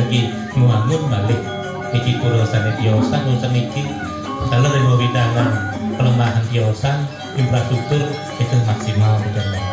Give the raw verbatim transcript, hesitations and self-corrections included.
Iki nguangun malih iki pura sané tiosan urusan iki. Taler ing wewidangan pelemahan tiosan, infrastruktur itu maksimal di dalam.